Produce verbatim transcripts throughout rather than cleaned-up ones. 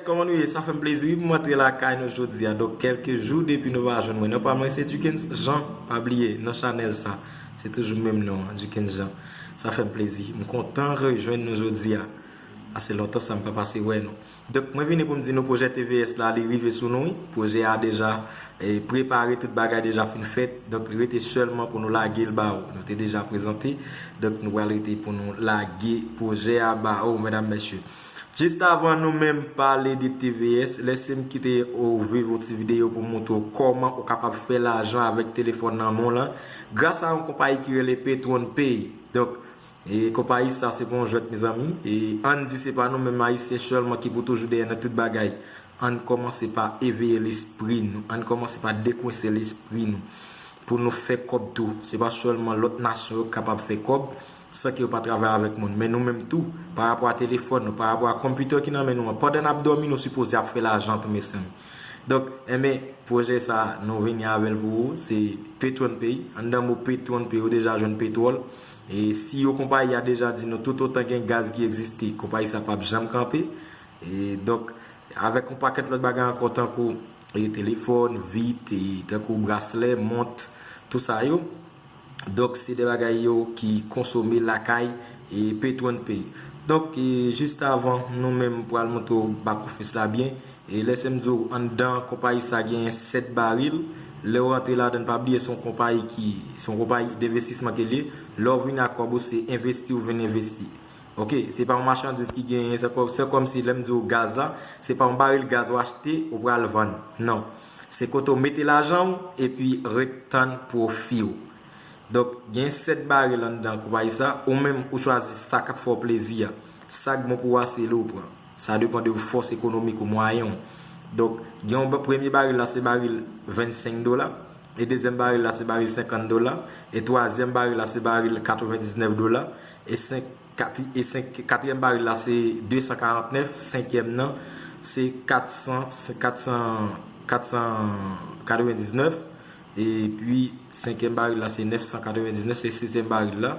Kòman nou ye? Sa fè m plezi wi pou m antre lakay nou jodi a. Donk, kèlke jou depi nou pa jwenn mwen. Non pa mwen se Duckens Jean. Pa bliye, nan chanèl sa, se toujou menm non an, Duckens Jean. Sa fè m plezi. M kontan rejwenn nou jodi a. Ase lontan sa m pa pase wè nou. Donk, mwen vini pou m di nou pwojè T V S la, li rive sou nou wi. Pwojè a deja eh, prepare, tout bagay deja fin fèt. Donk, li rete sèlman pou nou lage l ba ou. Nou te deja prezante. Donk, nou pral rete pou nou lage pwojè a ba ou, medam, mesye. Jis avan nou menm pale de T V S, lèse m kite ou viv yon ti videyo pou m montre w kòman ou kapab fè lajan avèk telefòn nan men w lan, gras a yon konpayi ki rele Petron Pay. Donk, e konpayi sa se pa yon jwèt, mezanmi. E ann di se pa nou menm Ayisyen sèlman ki pou toujou dèyè nan tout bagay. Ann kòmanse pa eveye lespri nou. Ann kòmanse pa dekwense lespri nou. Pou nou fè kòb tou. Se pa sèlman lòt nasyon yo k kapab fè kòb san ke yo pa travay avèk moun. Men nou menm tou, pa rapò a telefòn nou, pa rapò a konpitè ki nan men nou an, pandan n ap dòmi, nou sipoze ap fè lajan tou, mesye. Donk, enben, pwojè sa, nou vini avè l pou ou, se Petron Pay. Anndan mo Petron Pay, ou deja jwenn petwòl. E si yo konpayi a deja di nou tout otan gen gaz ki egziste, konpayi sa p ap janm kanpe. E donk, avèk yon pakèt lòt bagay ankò tankou e telefòn, vit, e tankou braslè, mont, tou sa yo. Donk, se de bagay yo ki konsome lakay e Petron Pay. Donk, e jis avan nou menm pral montre w back office la byen, e lèse m di w, anndan konpayi sa genyen sèt baril. Lè w rantre ladan, pa bliye se yon konpayi ki, se yon konpayi denvestisman ke l ye. Lè w vini ak kòb ou, se envesti ou vin envesti. Oke, se pa yon machandiz ki genyen, se kò-, se kòmsi lè m di w gaz la, se pa yon baril gaz w achte, ou pral vann. Non. Se kote w mete lajan w epi ret tann pwofi w. Donk, gen sèt baril anndan konpayi sa, ou menm ou chwazi sa k ap fè w plezi a. Sa k bon pou ou a, se li w pran. Sa depann de fòs ekonomik ou, mwayen w. Donk, gen yon ba-, premye baril la, se baril vennsenk dola. E dezyèm baril la, se baril senkant dola. E twazyèm baril la, se baril katrevendiznèf dola. E senk, katri-, e senk, katriyèm baril la, se desankarantnèf. Senkyèm nan, se katsan, katsan, katsan katrevendiznèf. Epi, senkyèm baril la, se nèfsan katrevendiznèf. E sizyèm baril la,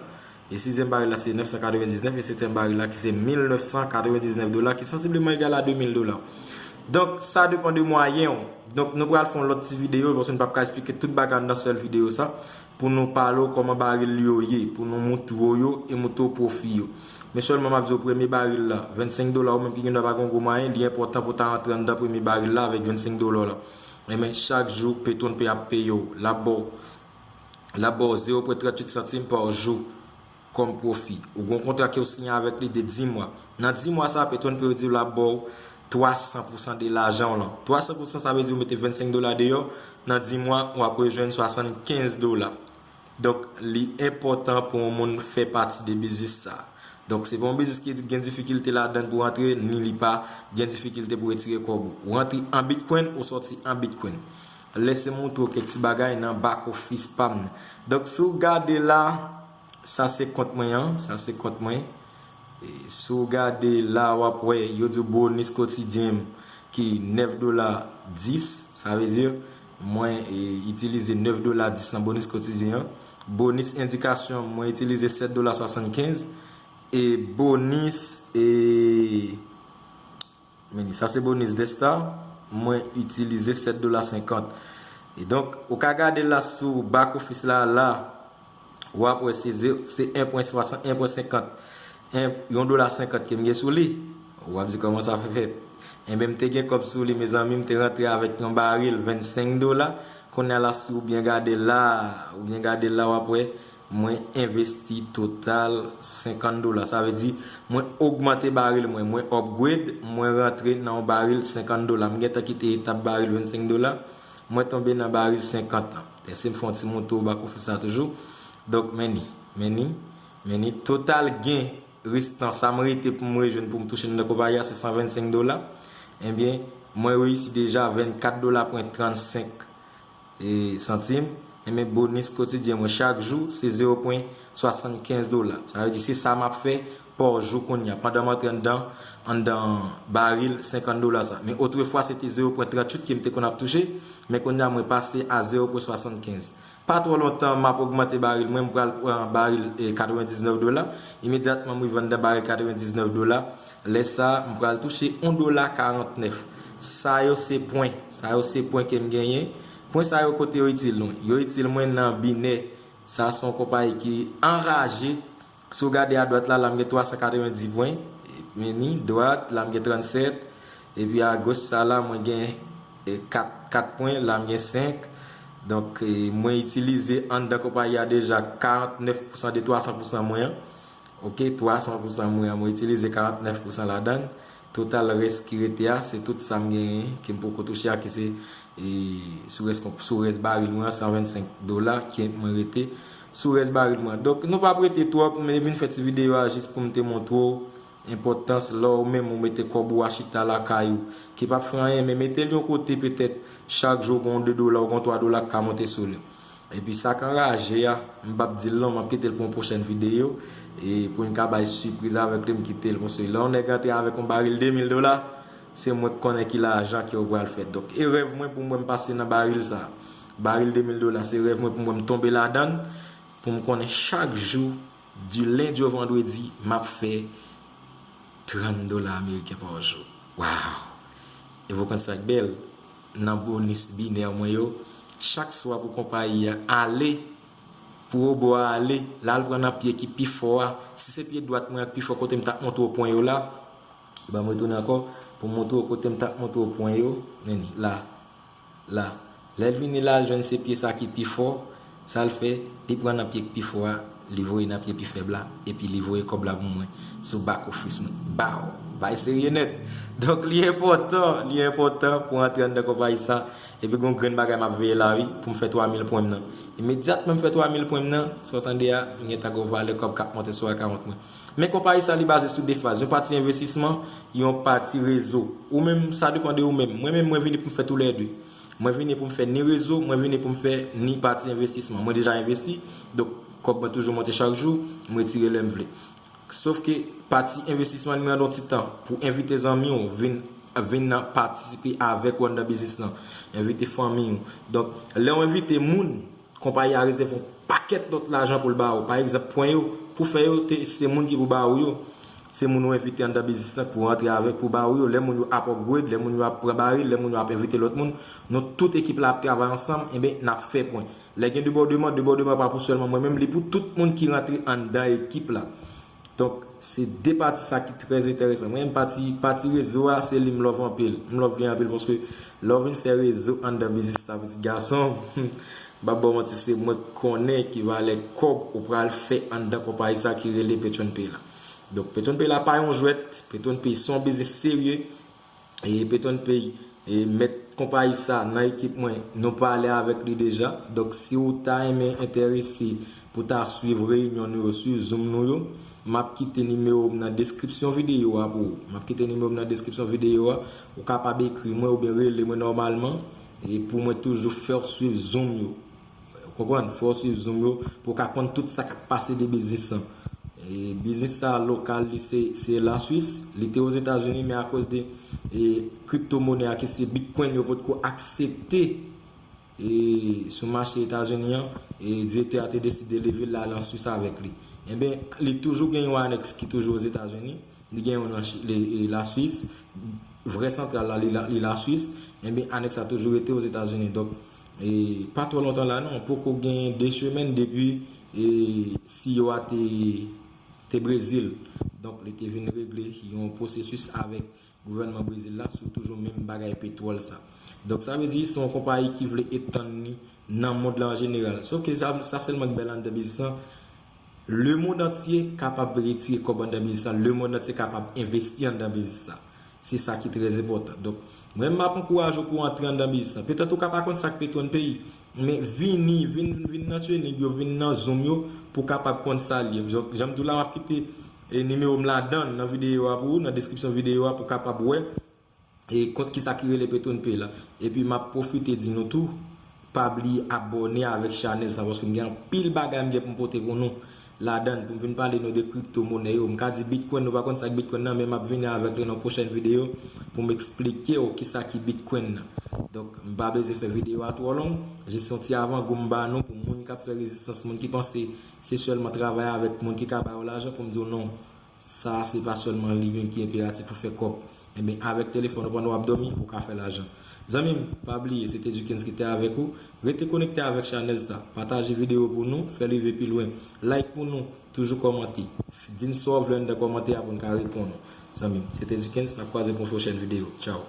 e sizyèm baril la, se nèfsan katrevendiznèf. E setyèm baril la, ki se mil nèfsan katrevendiznèf dola, ki sansibleman egal a de mil dola. Donk, sa depann de mwayen w. Donk, nou pral fè yon lòt ti videyo, paske nou p ap ka esplike tout bagay nan sèl videyo sa, pou nou pale w kòman baril yo ye, pou nou moutre w yo e moutre w pwofi yo. Men sèlman m ap di w, premye baril la, vennsenk dola, ou menm ki gen dwa pa gen yon gwo mwayen, li enpòtan pou w ta rantre anndan premye baril la avèk vennsenk dola w la. Enben, chak jou, Petron Pay ap peye w, l ap ba w, l ap ba w zewo pwen tranntuit santim pa jou kòm pwofi. Ou gen yon kontra ke w siyen avèk li de dis mwa. Nan dis mwa sa, Petron Pay di w l ap ba w twasan pousan de lajan w lan. Twasan pousan, sa vle di ou mete vennsenk dola deyò, nan dis mwa, w ap rejwenn swasannkenz dola. Donk, li enpòtan pou yon moun fè pati de biznis sa. Donk, se pa yon biznis ki gen difikilte ladan l pou w antre, ni li pa gen difikilte pou w retire kòb ou. Ou antre an Bitcoin, ou sòti an Bitcoin. Lèse m montre w kèk ti bagay nan back office pa m nan. Donk, si w gade la, sa se kont mwen an, sa se kont mwen. E, si w gade la, w ap wè, yo di w bonis kotidyen m ki nèf dola dis, sa vle di, mwen, e, itilize nèf dola dis nan bonis kotidyen an. Bonis endikasyon, mwen itilize sèt dola swasannkenz. E bonis, e, men sa se bonis Desta, mwen itilize sèt dola senkant. E donk, ou ka gade la sou back office la, la, w ap wè se ze-, se en pwen swasant, en pwen senkant, en, yon dola senkant ke m gen sou li. W ap di kòman sa fè fèt. Enben, m te gen kòb sou li, mezanmi, m te rantre avèk yon baril vennsenk dola. Kounye a la, si w byen gade la, ou byen gade la, w ap wè, mwen envesti total senkant dola. Sa vle di, mwen ogmante baril mwen, mwen upgrade, mwen rantre nan yon baril senkant dola. M gentan kite etap baril vennsenk dola, mwen tonbe nan baril senkant lan. Lèse m fè yon ti montre w back office la toujou. Donk, men ni, men ni, men ni. Total gen restan, sa m rete pou m rejwenn, pou m touche nan konpayi a, se san vennsenk dola. Enben, mwen reyisi deja vennkat dola pwen trannsenk e, santim, enben, bonis kotidyen mwen chak jou, se zewo pwen swasannkenz dola. Sa vle di, se sa m ap fè pa jou kounye a, pandan m antre anndan, anndan baril senkant dola sa. Men otrefwa, se te zewo pwen tranntuit ke m te konn ap touche, men kounye a, mwen pase a zewo pwen swasannkenz. Pa twò lontan, m ap ogmante baril mwen, m pral pran baril, e, katrevendiznèf dola. Imedyatman, m rive anndan baril katrevendiznèf dola, Lè sa, m pral touche yon dola karantnèf. Sa yo se pwen. Sa yo se pwen ke m genyen. Pwen sa yo kote yo itil nou? Yo itil mwen nan Binè. Sa se yon konpayi ki anraje. Si w gade adwat la, la m gen twa san katrevenndis pwen. Meni, dwat, la m gen trannsèt. Epi agoch sa la, mwen gen e, kat, kat pwen, la m gen senk. Donk, e, mwen itilize anndan konpayi a deja karantnèf pousan de twa san pousan mwen an. Ok, twa san pousan mwen an, mwen itilize karantnèf pousan ladan l. Total rès ki rete a, se tout sa m genyen, ke m poko touche a, ki se e, sou rès, sou rès baril mwen an, san vennsenk dola, ke mwen rete sou rès baril mwen an. Donk, nou p ap rete twòp, mwen vin fè ti videyo a jis pou m te montre w enpòtans lè w menm ou mete kòb ou a chita lakay ou, ki p ap fè anyen, men mete l yon kote petèt chak jou, ou gen yon de dola, ou gen yon twa dola k ka monte sou li. Epi sa k anraje a, m p ap di l non, m ap kite l pou yon pwochèn videyo, e pou n ka bay sipriz avèk li, m kite l. Paske lè yon nèg antre avèk yon baril de mil dola, se mwen k konnen ki lajan ke w pral fè. Donk, e rèv mwen pou m wè m pase nan baril sa. Baril de mil dola, se rèv mwen pou m wè m tonbe ladan l, pou m konnen chak jou, di lendi o vandredi, m ap fè trant dola ameriken pa jou. Waw! E pou konn sa k bèl, nan bonis Binè mwen yo, chak swa pou konpayi a ale, pou Obo a ale, l al pran nan pye ki pi fò a. Si se pye dwat mwen an k pi fò, kote m t ap montre w pwen yo la, ban m retounen ankò, pou m montre w kote m t ap montre w pwen yo, men la, la. Lè l vini la, l jwenn se pye sa ki pi fò, sa l fè, li pran nan pye k pi fò a, li voye nan pye pi fèb la, epi li voye kòb la pou mwen, sou back office mwen. Baw! Bay serye nèt! Donk, li enpòtan, li enpòtan pou antre anndan konpayi sa, epi gen yon grenn bagay m ap veye la, wi, pou m fè twa mil pwen m nan. Imedyatman m fè twa mil pwen m nan, sa w tande a, m gentan gen yon valè kòb k ap monte sou akawont mwen. Men konpayi sa, li baze sou de faz. Yon pati envestisman, yon pati rezo. Ou menm, sa depann de ou menm. Mwen menm, mwen vini pou m fè toulède. Mwen vini pou m fè ni rezo, mwen vini pou m fè ni pati envestisman. Mwen deja envesti, donk kòb mwen toujou monte chak jou, m retire lè m vle. Sof ke pati envestisman li mande yon ti tan pou envite zanmi w vin, vin nan patisipe avèk ou anndan biznis lan. Envite fanmi w. Donk, lè w envite moun, konpayi a rezève yon pakèt lòt lajan pou l ba ou. Pa egzanp, pwen yo, pou fè yo, te, se moun ki pou ba ou yo. Se moun ou envite anndan biznis lan, pou rantre avèk, pou ba ou yo. Lè moun yo ap upgrade, lè moun yo ap pran baril, lè moun yo ap envite lòt moun, nou tout ekip la ap travay ansanm, enben, n ap fè pwen. Lè gen debòdman, debòdman pa pou sèlman mwen menm, li pou tout moun ki rantre anndan ekip la. Donk, se de pati sa ki trè enteresan. Mwen menm pati, pati rezo a, se li m love anpil. M love li anpil paske lè w vin fè rezo anndan biznis sa, pitit gason, m p ap ba w manti, se mwen k konnen ki valè kòb ou pral fè anndan konpayi sa ki rele PetronPay la. Donk, PetronPay la pa yon jwèt, PetronPay se yon biznis serye. E PetronPay, e mèt konpayi sa nan ekip mwen, nou pale avèk li deja. Donk, si w ta renmen enterese pou ta swiv reyinyon nou yo sou Zoom nou yo, m ap kite nimewo m nan deskripsyon videyo a pou ou. M ap kite nimewo m nan deskripsyon videyo a. Ou kapab ekri mwen oubyen rele mwen nòmalman, e pou mwen toujou fè w swiv Zoom yo. Ou konprann? Fò w swiv Zoom yo pou w ka konn tout sa k ap pase de biznis lan. E biznis sa lokal li se, se Laswis. Li te Ozetazini, men akoz de e, kriptomonè a ki se Bitcoin yo potko aksepte e, sou mache Etazini an, e direktè a te deside leve l al an Swis avèk li. Enben, li toujou gen yon anèks ki toujou Ozetazini. Li gen youn an Chi-, li, li Laswis. Vrè santral la, li la, li Laswis. Enben, anèks la toujou rete Ozetazini. Donk, e, pa twò lontan la, non, poko gen de semèn depi e, CEO a te, te Brezil. Donk, li te vin regle yon pwosesis avèk gouvènman Brezil la sou toujou menm bagay petwòl sa. Donk, sa vle di, se yon konpayi ki vle etann li nan mond la an jeneral. Sof ke sa, sa sèlman k bèl anndan biznis lan, lemonn antye kapab retire kòb anndan biznis la, lemonn antye kapab envesti anndan biznis la. Se sa ki trè enpòtan. Donk, mwen, m ap ankouraje w pou w antre anndan biznis la. Petèt ou ka pa konn sa k Petron Pay, men vini, vin, vin nan training yo, vin nan Zoom yo, pou w kapab konn sa l ye. Jan, jan m di w la, m ap kite e, nimewo m ladan l nan videyo a pou ou, nan deskripsyon videyo a, pou w kapab wè e, kont ki sa ki rele Petron Pay la. Epi m ap pwofite di nou tou, pa bliye abòne avèk chanèl sa, paske m gen anpil bagay m gen pou m pote pou nou ladan l, pou m vin pale nou de kriptomonè yo. M ka di Bitcoin, nou pa konn sa k Bitcoin nan, men m ap vini avèk li nan pwochèn videyo pou m eksplike w ki sa ki Bitcoin nan. Donk, m pa bezwen fè videyo a twò long, jis yon ti avangou m ba nou pou moun k ap fè rezistans, moun ki panse se sèlman travay avèk moun ki ka ba yo lajan, pou m di w non. Sa se pa sèlman li menm ki enperatif pou fè kòb. Enben, avèk telefòn ou pandan w ap dòmi, ou ka fè lajan. Zanmi m, pa bliye, se te Dukens ki te avèk ou. Rete konekte avèk chanèl sa. Pataje videyo pou nou, fè l rive pi lwen. Like pou nou, toujou kòmante. Di n sa w vle anndan kòmantè a pou n ka reponn ou. Zanmi m, se te Dukens, n ap kwaze pou yon pwochèn videyo. Tchaw.